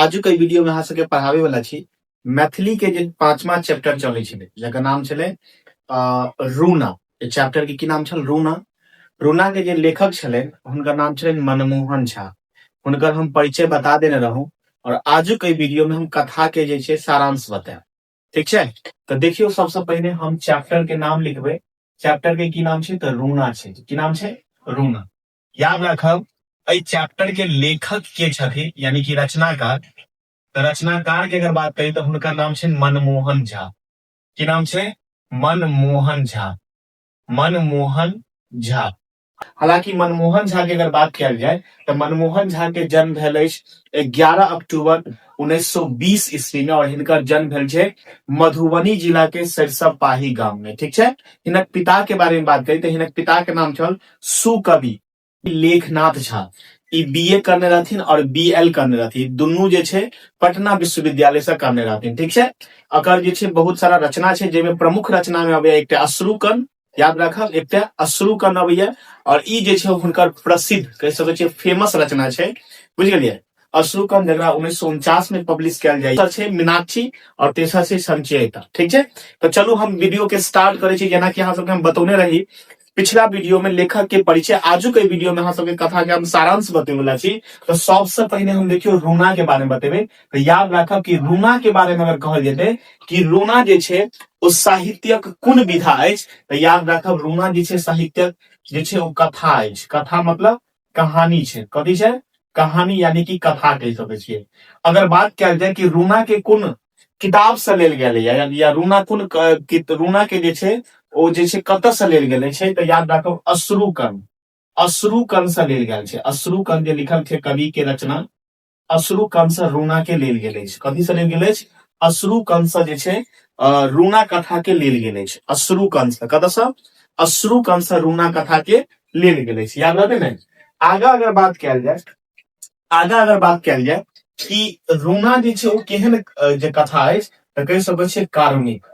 आजुक एहि वीडियो में अहाँ सबके पढ़ाबे वाला छी मैथिली के जे पांचवा चैप्टर चलै छलै, जकर नाम छलै रूना। ई चैप्टर के की नाम छल? रूना। रूना के जे लेखक छलै हुनकर नाम छलनि मनमोहन झा। हुनकर हम परिचय बता देने रहूं और आजुक एहि वीडियो में हम कथा के जे छै सारांश बतायब, ठीक छै? तऽ देखियौ, सबसे पहिने हम चैप्टर के नाम लिखबै। चैप्टर के की नाम छै? तऽ रूना छै। की नाम छै? रूना। याद राखब, एहि चैप्टर के लेखक के छथिन, यानी कि रचनाकार। तऽ रचनाकार के अगर बात करी तऽ हुनकर नाम छै मनमोहन झा। की नाम छै? मनमोहन झा। मनमोहन झा। हालांकि मनमोहन झा के अगर बात कयल जाय तऽ मनमोहन झा के जन्म भेल अछि 11 अक्टूबर 1920 ईस्वी में और हिनकर जन्म भेल छै मधुबनी जिला के सरिसब पाही गाम में, ठीक छै? हिनक पिता के बारे में बात करी तऽ हिनक पिता के नाम छल सुकवि लेखनाथ झा। ई बी ए करने रहथिन और बी एल करने रहथिन, दुनू जे छै पटना विश्वविद्यालय से करने रहथिन, ठीक छै? अकर जे छै बहुत सारा रचना छै, जाहिमे प्रमुख रचना में अबैया एकटा अश्रुकण। याद राखब, एकटा अश्रुकण अबैया और ई जे छै हुनकर प्रसिद्ध कहि सकै छियै फेमस रचना छै, बुझि गेलियै? अश्रुकण जकरा 1949 में पब्लिश कयल जाय छै, मीनाक्षी और तेसर छै संचयिता, ठीक छै? तऽ चलू हम वीडियो के स्टार्ट करै छी। जेनाकि अहाँ सबके हम बतौने रही पिछला वीडियो में लेखक के परिचय, आजुक एहि वीडियो में अहाँ सबके कथा के हम सारांश बतेबै वाला छी। तऽ सबसे पहिने हम देखियौ रूना के बारे में बतेबै। तऽ याद राखब कि रूना के बारे में अगर कहल जेतै कि रूना जे छै ओ साहित्यक कोन विधा अछि, तऽ याद राखब रूना जे छै साहित्यक जे छै ओ कथा अछि। कथा मतलब कहानी छै। कथी छै? कहानी, यानी कि कथा कहि सकै छियै। अगर बात कयल जाय कि रूना के कोन किताब से लेल गेलै या रूना कोन रूना के जे छै ओ जे छै कतऽ से लेल गेलै छै, तऽ याद राखब अश्रुकण। अश्रुकण से लेल गेल छै। अश्रुकण जे लिखल छै कवि के रचना, अश्रुकण से रूना के लेल गेल अछि। कथी से लेल गेल अछि? अश्रुकण से जे छै रूना कथा के लेल गेल अछि। अश्रुकण से। कतऽ से? अश्रुकण से रूना कथा के लेल गेल अछि। याद रहतै ने? आगा अगर बात कयल जाय, आगा अगर बात कयल जाय कि रूना जे छै ओ केहन जे कथा अछि, तऽ कहि सकै छियै कारुणिक।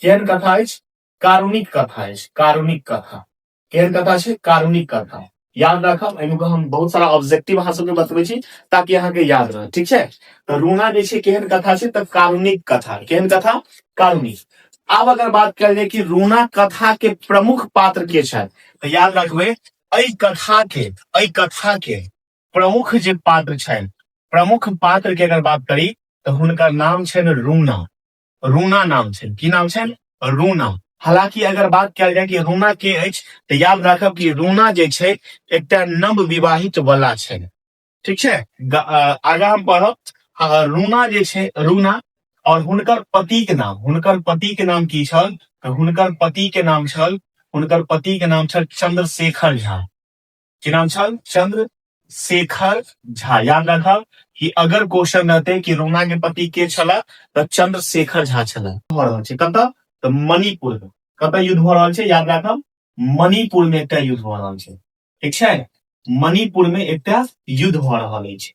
केहन कथा अछि? कारुणिक कथा अछि। कारुणिक कथा केहन कथा छै? कारुणिक कथा। याद राखब, एहिमे हम बहुत सारा ऑब्जेक्टिव अहाँ सबके बतबै छी ताकि अहाँके याद रहे, ठीक छै? तऽ रूना जे छै केहन कथा छै? तऽ कारुणिक कथा। केहन कथा? कारुणिक। आब अगर बात कयल जाय कि रूना कथा के प्रमुख पात्र के छथि, तऽ याद रखबै एहि कथा के प्रमुख जे पात्र छनि, प्रमुख पात्र के अगर बात करी तऽ हुनकर नाम छनि रूना। रूना नाम छनि। की नाम छनि? रूना। हालांकि अगर बात कयल जाय कि रूना के अछि, तऽ याद राखब कि रूना जे छै एकटा नव विवाहित वाला छनि, ठीक छै? आगा हम पढ़ब। रूना जे छै, रूना और हुनकर पति के नाम, हुनकर पति के नाम की छल? तऽ हुनकर पति के नाम छल, हुनकर पति के नाम छल चंद्रशेखर झा। की नाम छल? चंद्रशेखर झा। याद राखब कि अगर क्वेश्चन रहते कि रूना के पति के छला, तऽ चंद्रशेखर झा छला। भऽ रहल छै कतऽ? तऽ मणिपुर में। कतऽ युद्ध भऽ रहल छै? याद राखब, मणिपुर में एकटा युद्ध भऽ रहल छै, ठीक छै? मणिपुर में एकटा युद्ध भऽ रहल अछि।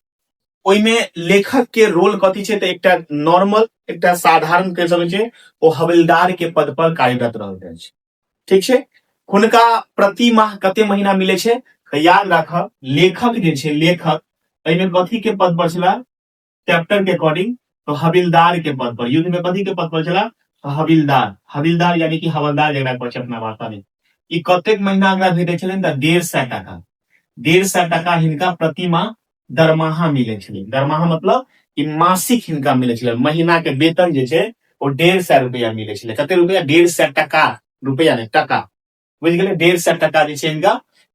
ओहिमे लेखक के रोल कथी छै? तऽ एकटा नॉर्मल, एकटा साधारण कहि सकै छै, ओ हवलदार के पद पर कार्यरत रहल अछि, ठीक छै? हुनका प्रति माह कते महीना मिलै छै? तऽ याद राखब, लेखक जे छै, लेखक एहिमे कथी के पद पर छला चैप्टर के अकॉर्डिंग? तो हविलदार के पद पर। युद्ध में कथी के पद पर छला? हविलदार। हविलदार यानी कि हवलदार जकरा कहै छै अपना भाषा में। ई कतेक महीना एकरा भेटै छलनि? तऽ 150 टाका। 150 टाका हिनका प्रति माह दरमाहा मिलै छलै। दरमाहा मतलब कि मासिक हिनका मिलै छलै। महीना के वेतन जे छै ओ 150 रुपया मिलै छलै। कते रुपया? 150 टका, रुपया नहि, टका, बुझि गेलै? 150 टका जे छै हिनका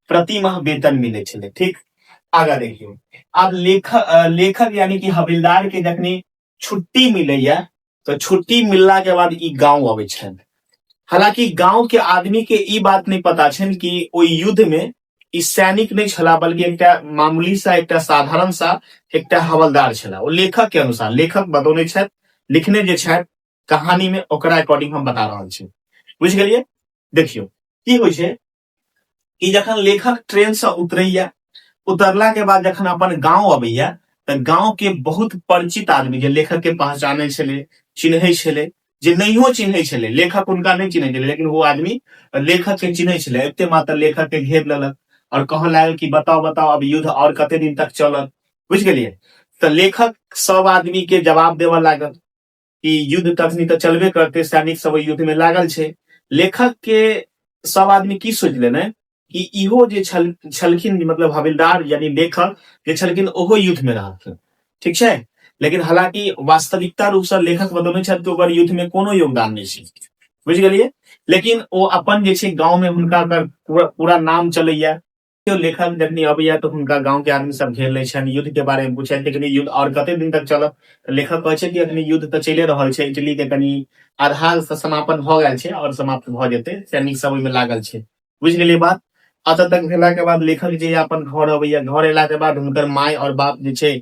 प्रति माह वेतन मिलै छलै, ठीक? आगा देखियौ, आब लेखक, लेखक यानी कि हविलदार के जखनी छुट्टी मिलैया, तऽ छुट्टी मिलला के बाद ई गांव अबै छनि। हालांकि गांव के आदमी के ई बात नहि पता छनि कि ओहि युद्ध में ई सैनिक नहि छला, बल्कि एकटा मामूली सा, एकटा साधारण सा एकटा हवलदार छला। ओ लेखक के अनुसार, लेखक बतौने छथि, लिखने जे छथि कहानी में, ओकरा अकॉर्डिंग हम बता रहल छी, बुझि गेलियै? देखियौ की होइ छै कि जखन लेखक ट्रेन से उतरैया, उतरला के बाद जखन अपन गांव अबैया, तऽ गांव के बहुत परिचित आदमी जे लेखक के पहचानै छलै, चिन्है छलै, जे नहियो चिन्है छलै, लेखक हुनका नहि चिन्है छलै, लेकिन ओ आदमी लेखक के चिन्है छलै, एते मात्र लेखक के घेर लेलक और कहऽ लागल कि बताओ बताओ, अब युद्ध और कते दिन तक चलत? बुझि गेलियै? तऽ लेखक सब आदमी के जवाब देबऽ लागल कि युद्ध तखनी तऽ चलबे करते, सैनिक सब युद्ध में लागल छै। लेखक के सब आदमी की सोच लेने कि इहो जे छलखिन, मतलब हविलदार यानी लेखक जे छलखिन, ओहो युद्ध में रहलखिन, ठीक छै। लेकिन हालांकि वास्तविकता रूप से लेखक बतौने छथि कि ओकर युद्ध में कोनो योगदान नहि छै, बुझि गेलियै। लेकिन ओ अपन जे छै गाँव में हुनका पूरा पूरा नाम चलैया। लेखक जखनी अबैया तऽ हुनका गाँव के आदमी सब घेर लै छनि, युद्ध के बारे में पूछै छै कि युद्ध और कते दिन तक चलत। तऽ लेखक कहै छै कि अखनी युद्ध तऽ चलिए रहल छै, इटली के कनि आधा से समापन भऽ गेल छै और समाप्त भऽ जेतै, सैनिक सब ओहिमे लागल छै। बुझि गेलियै बात। एतऽ तक भेला के बाद लेखक जे अपन घर अबैया, घर एला के बाद हुनकर माय और बाप जे छै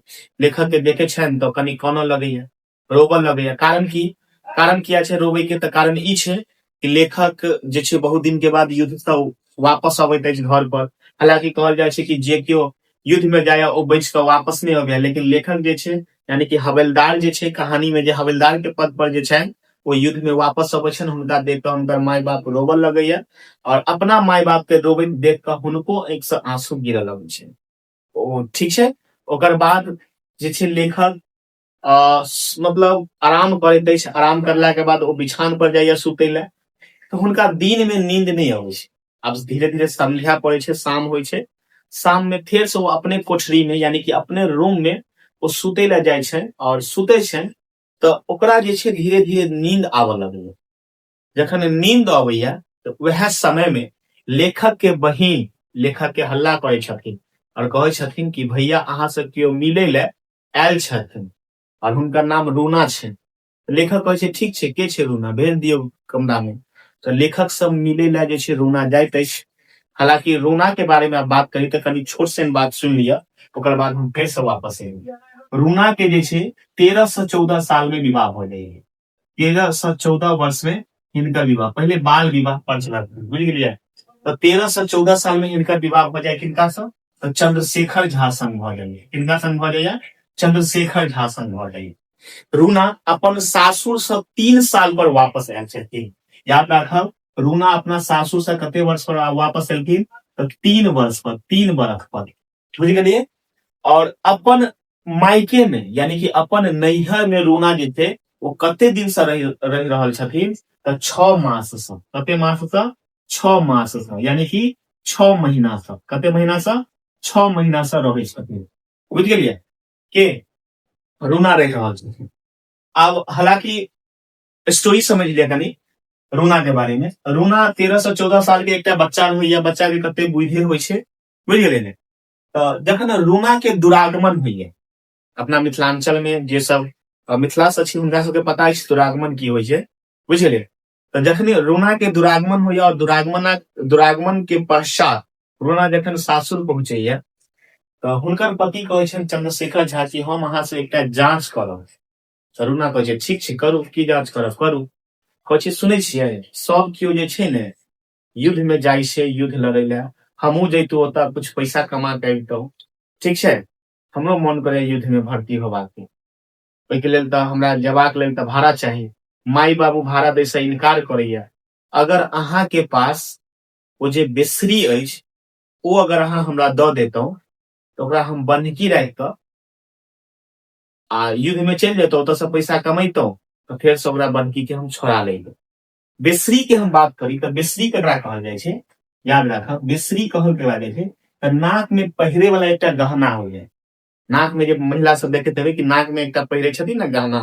लेखक के देखे छनि तऽ कनि कानऽ लगैया, रोबऽ लगैया। कारण की, कारण किया छै रोबै के? तऽ कारण ई छै कि लेखक जे छै बहुत दिन के बाद युद्ध से वापस अबैत अछि घर पर। हालांकि कहल जाइ छै कि जे केओ युद्ध में जाय ओ बचि कऽ वापस नहि अबैया, लेकिन लेखक जे छै यानी कि हवलदार जे छै कहानी में, जे हवलदार के पद पर जे छनि, ओ युद्ध में वापस अबै छनि। हुनका देख कऽ हुनकर माय बाप रोबऽ लगैया और अपना माय बाप के रोबैत देख कऽ हुनको आँखि से आंसू गिरऽ लगै छै। ओ ठीक छै। ओकर बाद जे छै लेखक मतलब आराम करैत अछि। आराम करला के बाद ओ बिछान पर जाइया सुतै लए, तऽ हुनका दिन में नींद नहि अबै छै। आब धीरे धीरे संध्या पड़ै छै, शाम होइ छै। शाम में फेर से ओ अपने कोठरी में यानी कि अपने रूम में ओ सुतै लए जाइ छै और सुतै छै तऽ ओकरा जे छै धीरे धीरे नींद आबऽ लगैया। जखन नींद अबैया तऽ वएह समय में लेखक के बहिन लेखक के हल्ला करै छथिन और कहै छथिन कि भैया अहाँ से केओ मिलै लए आयल छथिन और हुनकर नाम रूना छै। लेखक कहै छै ठीक छै, के छै रूना, भेज दियौ कमरा में। तऽ लेखक सब मिलै लए जे छै रूना जाइत अछि। हालांकि रूना के बारे में आब बात करी तऽ कनि छोट सन बात सुनि लिअ, ओकर बाद हम फेर से वापस एबै। रूना के जे छै 13 से 14 साल में विवाह भऽ जाइए। 13 से 14 वर्ष में हिनकर विवाह, पहिले बाल विवाह प्रचलन, बुझि गेलियै। तऽ 13 से 14 साल में हिनकर विवाह भऽ जाय किनका से? तऽ चंद्रशेखर झा संग भऽ जाइए। किनका संग भऽ जाइए? चंद्रशेखर झा संग भऽ जाइए। रूना अपन सासुर से 3 साल पर वापस आयल छथिन। याद राखब, रूना अपना सासुर से कते वर्ष पर वापस एलखिन? तऽ 3 वर्ष पर, 3 बरख पर, बुझि गेलियै। और अपन मायके में यानी कि अपन नैहर में रूना जे छै ओ कते दिन से रहि रहि रहल छथिन? तऽ 6 मास से। कते मास से? 6 मास से, यानी कि 6 महीना से। कते महीना से? 6 महीना से रहै छथिन, बुझि गेलियै। के रूना रहि रहल छथिन। आब हालांकि स्टोरी समझ लिया कनी रूना के बारे में। रूना 13 से 14 साल के एकटा बच्चा होइया, बच्चा के कते बुद्धि होइ छै, बुझि गेलियै ने। तऽ जखन रूना के दुरागमन होइया, अपना मिथिलांचल में जे सब मिथिला से छी हुनका सबके पता अछि दुरागमन की होइ छै, बुझि गेलियै। तऽ जखन रूना के दुरागमन होइया और दुरागमन के पश्चात रूना जखन सासुर पहुंचैया तऽ हुनकर पति कहै छनि चंद्रशेखर झा कि हम अहाँ से एकटा जांच करब। तऽ रूना कहै छै ठीक छै करू, की जांच करब करू। कहै छै सुनै छियै सब केओ जे छै ने युद्ध में जाइ छै युद्ध लड़ै लए, हमहूँ जैतहुँ ओतऽ कुछ पैसा कमा के अबितहुँ, ठीक छै, हमरो मन करैया युद्ध में भर्ती होबाक, ओहिके लेल तऽ हमरा जेबाक लेल तऽ भाड़ा चाही, माय बाबू भाड़ा दैसँ इनकार करैया, अगर अहाँके पास ओ जे बेसरी अछि ओ अगर अहाँ हमरा दऽ देतहुँ तऽ ओकरा हम बन्हकी राखि कऽ आ युद्ध में चलि जेतहुँ, ओतऽसँ पैसा कमैतहुँ तऽ फेरसँ ओकरा बन्हकी के हम छोड़ा लैतहुँ। बेसरी के हम बात करी तऽ बेसरी ककरा कहल जाइ छै? याद राखब, बेसरी कहल केकरा जाइ छै तऽ नाक में पहिरे वाला एकटा गहना होइया। नाक में जे महिला सब देखैत हेबै कि नाक में एकटा पहिरे छथिन ने गहना,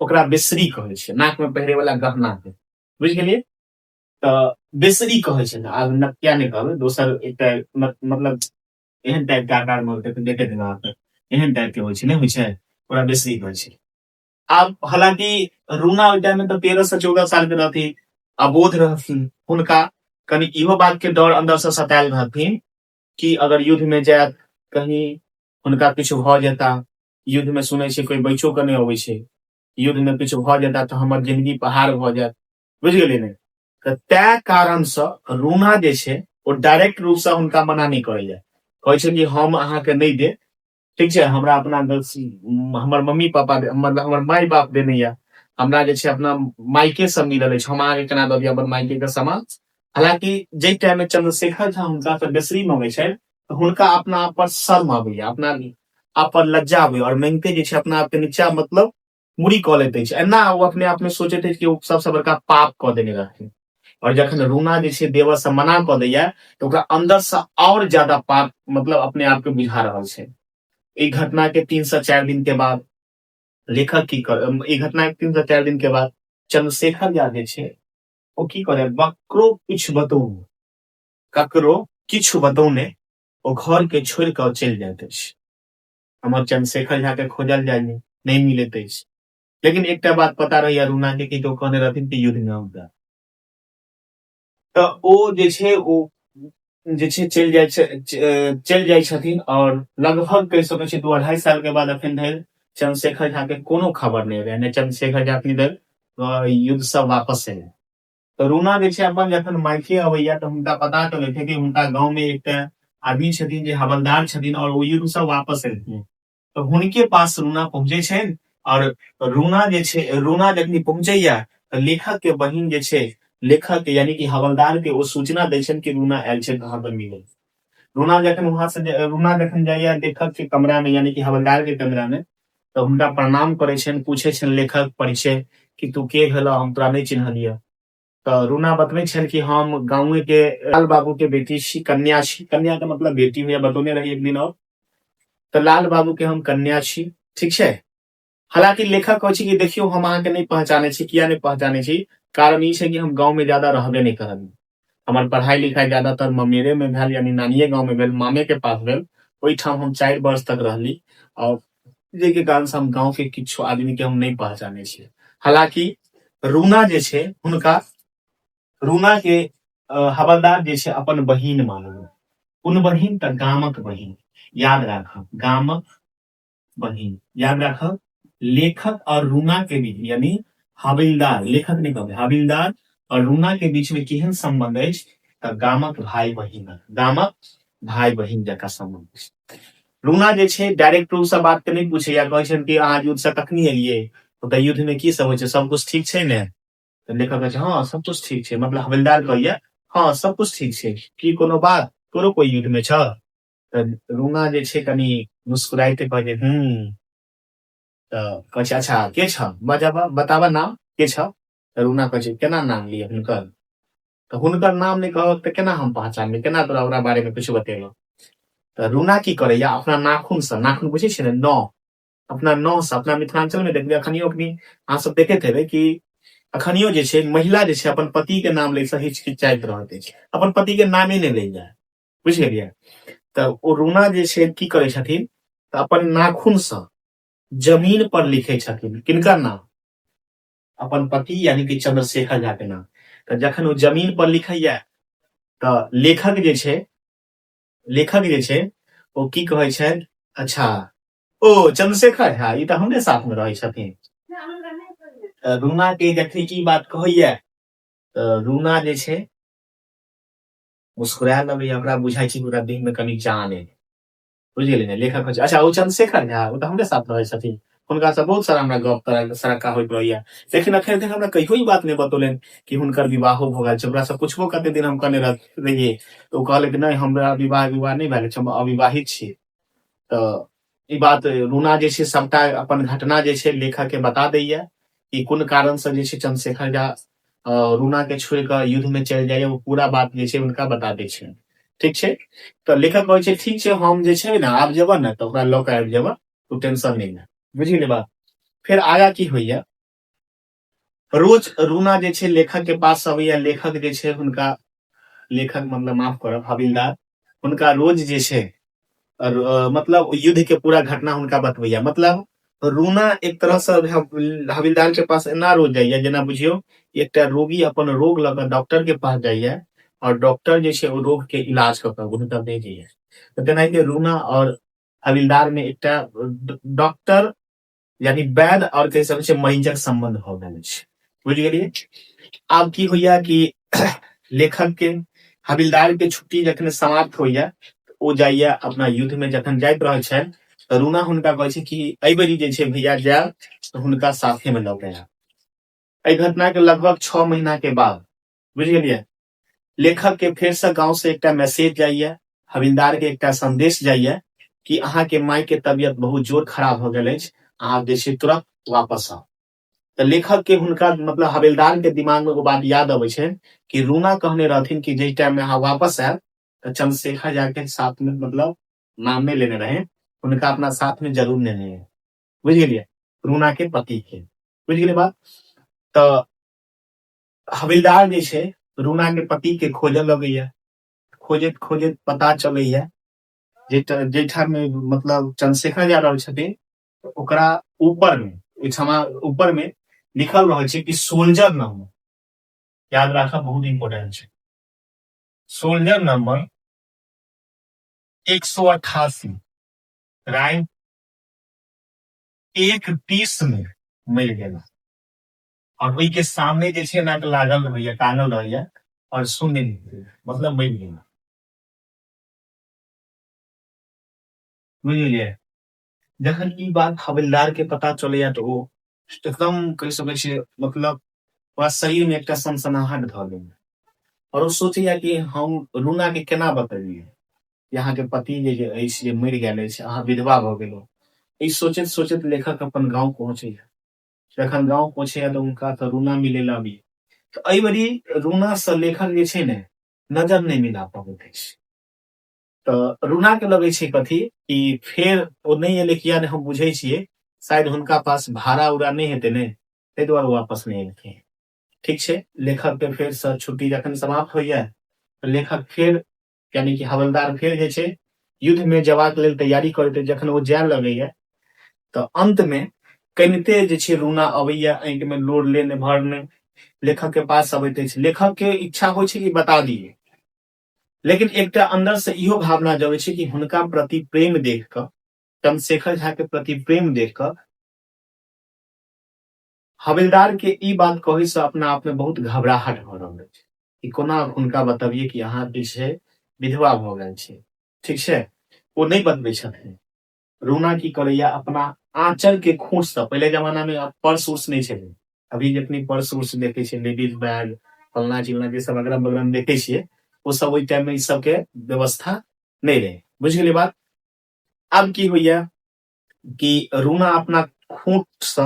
ओकरा बेसरी कहै छै, नाक में पहिरे वाला गहना के, बुझि गेलियै। तऽ बेसरी कहै छै, आब नकिया नहि कहबै, दोसर एकटा मतलब एहन टाइप के आकार में देखैत हेबै अहाँ, एहन टाइप के होइ छै, नहि होइ छै, ओकरा बेसरी कहै छै। आब हालांकि रूना ओहि टाइम में तऽ 13 से 14 साल के रहथिन, अबोध रहथिन, हुनका कनि इहो बात के डर अंदर से सतायल रहथिन कि अगर युद्ध में जायत कहीं हुनका किछु भऽ जेता, युद्ध में सुनै छै कोई बचो के नहि अबै छै, युद्ध में किछु भऽ जेता तऽ हमर जिंदगी पहाड़ भऽ जायत, बुझि गेलियै ने। तऽ तै कारण से रूना जे छै ओ डायरेक्ट रूप से हुनका मना नहि करैया, कहै छै कि हम अहाँके नहि देब, ठीक छै, हमरा अपना हमर मम्मी पापा मतलब हमर माय बाप देने यऽ, हमरा जे छै अपना मायके से मिलल अछि, हम अहाँके केना दऽ दिअ अपन मायके के सामान। हालांकि जाहि टाइम में चंद्रशेखर झा हुनका से बेसरी मंगै छै तऽ हुनका अपना आप पर शर्म अबैया, अपना आप पर लज्जा आबै आओर मांगिते जे छै अपना आपके नीचा मतलब मुड़ी कऽ लैत अछि। एना ओ अपने आप में सोचैत अछि कि ओ सबसँ बड़का पाप कऽ देने रहथिन। और जखन रूना जे छै देवर से मना कऽ दैया तऽ ओकरा अंदर से और ज्यादा पाप मतलब अपने आप के बुझा रहल छै। ई घटना के 3 से 4 दिन के बाद लेखक की कर, ई घटना के 3 से 4 दिन के बाद चंद्रशेखर झा जे छै ओ की करे, ककरो किछु बतौने, ककरो किछु बतौने ओ घर के छोड़ि कऽ चलि जाइत अछि। हमर चंद्रशेखर झा के खोजल जाय नहि मिलैत अछि। लेकिन एकटा बात पता रहैया रूना के कि ओ कहने रहथिन कि युद्ध में औता, तऽ ओ जे छै ओ जे छै चलि जाइ छै, चलि जाइ छथिन। और लगभग कहि सकै छी 2-2.5 साल के बाद अखन धरि चंद्रशेखर झा के कोनो खबर नहि रहै, नहि चंद्रशेखर झा अखन धरि युद्ध से वापस एलै। तऽ रूना जे छै अपन जखन मायके अबैया तऽ हुनका पता चलै छै कि हुनका गाँव में एकटा आदमी छथिन जे हवलदार छथिन और ओ युद्ध से वापस एलखिन। तऽ हुनके पास रूना पहुँचै छनि और रूना जे छै, रूना जखनी पहुँचैया तऽ लेखक के बहिन जे छै लेखक के यानी कि हवलदार के ओ सूचना दै छनि कि रूना आयल छै अहाँ पर मिले। रूना जखन वहां से रूना जखन जाइया लेखक के कमरा में यानी कि हवलदार के कमरा में तऽ हुनका प्रणाम करै छनि, पूछै छनि लेखक परिचय कि तू के भेलह, हम तोरा नहि चिन्हलियह। तऽ रूना बतबै छनि कि हम गाँवे के लाल बाबू के बेटी छी, कन्या छी। कन्या के मतलब बेटी होइया, बतौने रही एक दिन और। तऽ लाल बाबू के हम कन्या छी, ठीक छै। हालांकि लेखक कहै छै कि देखियौ हम अहाँके नहि पहचानै छी। किया नहि पहचानै छी? कारण ई छै कि हम गाँव में ज्यादा रहबे नहि करब, हमर पढ़ाई लिखाई ज्यादातर ममेरे में भेल यानी नानिये गाँव में भेल, मामे के पास भेल। ओहिठाम हम 4 वर्ष तक रहली और जाहिके कारण से हम गाँव के किछु आदमी के हम नहि पहचानै छी। हालांकि रूना जे छै हुनका रूना के हवलदार जे छै अपन बहिन मानल। कोन बहिन? तऽ गामक बहिन। याद राखब, गामक बहिन याद राखब। लेखक और रूना के बीच यानी हविलदार, लेखक नहि कहबै, हविलदार और रूना के बीच में केहन संबंध अछि? तऽ गामक भाई बहिन, गामक भाई बहिन जकाँ संबंध अछि। रूना जे छै डायरेक्ट रूप से बात के नहि पूछैया, कहै छनि कि अहाँ युद्ध से कखनी एलियै, ओतऽ युद्ध में की सब होइ छै, सब कुछ ठीक छै ने? तऽ लेखक कहै छै हँ सब कुछ ठीक छै, मतलब हविलदार कहैया हँ सब कुछ ठीक छै, की कोनो बात, तोरो कोई युद्ध में छ? तऽ रूना जे छै कनि मुस्कुराइते कहै छै हूँ। तऽ कहै छै अच्छा के छ, बजाबा बताबा नाम के छ? तऽ रूना कहै छै केना नाम लिअ हुनकर? तऽ हुनकर नाम नहि कहब तऽ केना हम पहचानबै, केना तोरा ओकरा बारे में कुछ बतेबो? तऽ रूना की करैया, अपना नाखून से, नाखून बुझै छै ने, नौ, अपना नौ से, अपना मिथिलांचल में देखबै अखनियो, अखनी अहाँ सब देखैत हेबै कि अखनियो जे छै महिला जे छै अपन पति के नाम लै से हिचकिचाइत रहैत अछि, अपन पति के नामे नहि लै जाय, बुझि गेलियै? तऽ ओ रूना जे छै की करै छथिन तऽ अपन नाखूनसँ जमीन पर लिखै छथिन किनकर नाम, अपन पति यानी कि चंद्रशेखर झा के नाम। तऽ जखन ओ जमीन पर लिखैया तऽ लेखक जे छै, लेखक जे छै ओ की कहै छनि, अच्छा ओ चंद्रशेखर झा ई तऽ हमरे साथ मे रहै छथिन। तऽ रूना के जखन ई बात कहैया तऽ रूना जे छै मुस्कुराए लगैया, ओकरा बुझाइ छै ओकरा देह में कनि जान है, बुझि गेलियै ने? लेखक होइ छै अच्छा ओ चंद्रशेखर झा ओ तऽ हमरे साथ रहै छथिन, हुनका से बहुत सारा हमरा गप सड़क्का होइत रहैया, लेकिन अखन तक हमरा कहियो ई बात नहि बतौलनि कि हुनकर विवाहो भऽ गेल छै। ओकरा से पुछबो कते दिन हम कहने रहियै तऽ ओ कहलक नहि हमरा विवाह विवाह नहि भेल छै, हम अविवाहित छी। तऽ ई बात रूना जे छै सबटा अपन घटना जे छै लेखक के बता दैया कि कोन कारण से जे छै चंद्रशेखर झा रूना के छोड़ि कऽ युद्ध में चलि जाइया, ओ पूरा बात जे छै हुनका बता दै छै। ठीक छै, तऽ लेखक कहै छै ठीक छै हम जे छै ने आब जेबह ने तऽ ओकरा लऽ कऽ आबि जेबह, तू टेंशन नहि ले। बुझि गेलै बात? फेर आगा की होइया, रोज रूना जे छै लेखक के पास अबैया, लेखक जे छै हुनका, लेखक मतलब माफ करब हविलदार, हुनका रोज जे छै मतलब युद्ध के पूरा घटना हुनका बतबैया। मतलब रूना एक तरह से हविलदार के पास एना रोज जाइया जेना बुझियौ एकटा रोगी अपन रोग लऽ कऽ डॉक्टर के पास जाइया और डॉक्टर जे छै ओ रोग के इलाज कऽ कऽ हुनका भेजैया। तऽ तेनाहिते रूना और हविलदार में एकटा डॉक्टर यानी वैद्य और कहि सकै छियै मरीजक संबंध भऽ गेल अछि। बुझि गेलियै? आब की होइया कि लेखक के हविलदार के छुट्टी जखन समाप्त होइया ओ जाइया अपना युद्ध में, जखन जाइत रहै छनि तऽ रूना हुनका कहै छै कि एहि बेरी जे छै भैया जायब तऽ हुनका साथे में लऽ के आयब। एहि घटना के लगभग 6 महीना के बाद, बुझि गेलियै, लेखक के फेर से गांव से एकटा मैसेज जाइया, हविलदार के एकटा संदेश जाइया कि अहाँके माय के तबियत बहुत जोर खराब भऽ गेल अछि, अहाँ जे छै तुरंत वापस आउ। तऽ लेखक के हुनका मतलब हवेलदार के दिमाग में ओ बात याद अबै छै कि रूना कहने रहथिन कि जाहि टाइम में अहाँ वापस आयब तऽ चंद्रशेखर झा के साथ में मतलब नाम नहि लेने रहे, हुनका अपना साथ में जरूर लेने रहे। बुझि गेलियै? रूना के पति के। बुझि गेलियै बात? तऽ हविलदार जे छै रूना के पति के खोजऽ लगैया। खोजैत खोजैत पता चलैया जे जाहिठाम मतलब चंद्रशेखर जा रहल छथिन ओकरा ऊपर में ओहिठमा ऊपर में लिखल रहल छै कि सोल्जर नंबर, याद राखब बहुत इम्पोर्टेंट छै, सोल्जर नंबर 188 राय 1:30 में मरि गेला और ओहि के सामने जे छै एना के लागल रहैया, टांगल रहैया और शून्य मतलब मरि गेला। बुझलियै? जखन ई बात हवलदार के पता चलैया तऽ ओ एकदम कहि सकै छियै मतलब ओकरा शरीर में एकटा सनसनाहट धऽ लेने और ओ सोचैया कि हम रूना के केना बतबियै कि अहाँके पति जे जे अछि जे मरि गेल अछि, अहाँ विधवा भऽ गेलहुँ। ई सोचैत सोचैत लेखक अपन गाँव पहुँचैया। जखन गाँव पहुँचैया तऽ हुनका तऽ रूना मिलै लए अबैया। तऽ एहि बेरी रूना से लेखक जे छै ने नजर नहि मिला पबैत अछि। तऽ रूना के लगै छै कथी कि फेर ओ नहि एलै किया नहि, हम बुझै छियै शायद हुनका पास भाड़ा उड़ा नहि हेतै ने, ताहि दुआरे वापस नहि एलखिन। ठीक छै, लेखक के फेर से छुट्टी जखन समाप्त होइया तऽ लेखक फेर यानी कि हवलदार फेर जे छै युद्ध में जेबाक लेल तैयारी करैत, जखन ओ जाय लगैया तऽ अंत में कनिते जे छै रूना अबैया, आँखि में लोर लेने भरने लेखक के पास अबैत अछि। लेखक के इच्छा होइ छै कि बता दिए, लेकिन एकटा अंदर से इहो भावना जगै छै कि हुनका प्रति प्रेम देख कऽ, चंद्रशेखर झा के प्रति प्रेम देख कऽ हविलदार के ई बात कहै से अपना आप में बहुत घबराहट भऽ रहल अछि कि कोना हुनका बतबियै कि अहाँ जे छै विधवा भऽ गेल छै। ठीक छै, ओ नहि बतबै छथिन। रूना की करैया अपना आंचल के खूंट से, पहिले जमाना में पर्स उर्स नहीं छलै, अभी जखनी पर्स उर्स देखे छियै, लेडीज बैग फलना चिलना जे सब अगरम बगरम देखे छियै, ओ सब ओहि टाइम में ई सब के व्यवस्था नहीं रहे। बुझ गेलियै बात? आब की होइया कि रूना अपना खूंट से,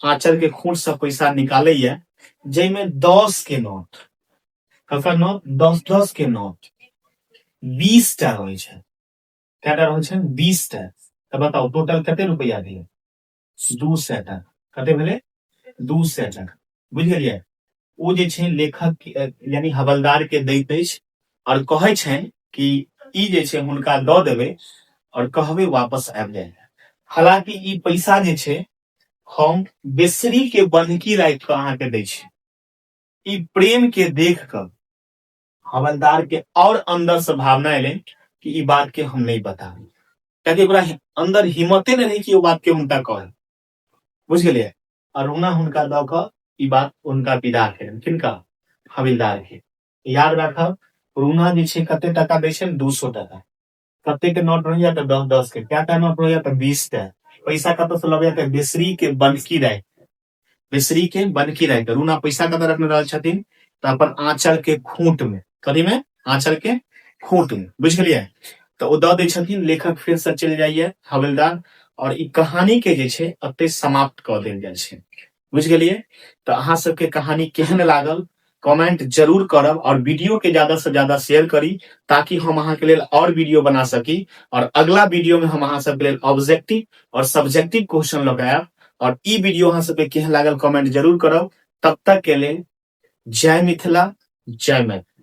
आंचल के खूंट से पैसा निकालैया, जाहिमे 10 के नोट, ककर नोट, 10-10 के नोट 20 टा रहै छै। कएटा रहै छै? 20 टा। तऽ बताउ टोटल कते रुपैआ भेलै? 200 टाका। कते भेलै? 200 टाका। बुझि गेलियै? ओ जे छै लेखक यानी हवलदार के दैत अछि और कहै छनि कि ई जे छै हुनका दऽ देबै और कहबै वापस आबि जाय। हालांकि ई पैसा जे छै हम बेसरी के बन्हकी राखि कऽ अहाँके दै छी। ई प्रेम के देख कऽ हवलदार के और अंदर से भावना एलै कि ई बात के हम नहीं बताबी, कियाकि ओकरा अंदर हिम्मते नहीं रहे कि ओ बात के हुनका कहे। बुझ गेलियै? और हुना हुनका दऽ कऽ ई बात हुनका विदा केलनि। किनका? हविलदार के। याद राखब, रूना जे छै कते टाका दै छै? 200 टाका। कते के नोट रहैया? तऽ 10-10 के। कएटा नोट रहैया? तऽ 20 टा। पैसा कतऽ से लबैया? तऽ बेसरी के बनकी राखि, बेसरी के बनकी राखि। रूना पैसा कतऽ रखने रहल छथिन? तऽ अपन आंचल के खूंट में। कथी में? आंचल के खूंट में। बुझ गेलियै? तऽ ओ दऽ दै छथिन। लेखक फेर से चलि जाइया हवलदार और ई कहानी के जे छै एते समाप्त कऽ देल जाइ छै। बुझ गेलियै? तऽ अहाँ सबके कहानी केहन लागल कमेंट जरूर करब और वीडियो के ज्यादा से ज्यादा शेयर करी ताकि हम अहाँ के लेल और वीडियो बना सकी और अगला वीडियो में हम अहाँ सबके लेल ऑब्जेक्टिव और सब्जेक्टिव क्वेश्चन लऽ के आयब। और ई वीडियो अहाँ सबके केहन लागल कमेंट जरूर करब। तब तक के लेल जय मिथिला, जय मैथिली।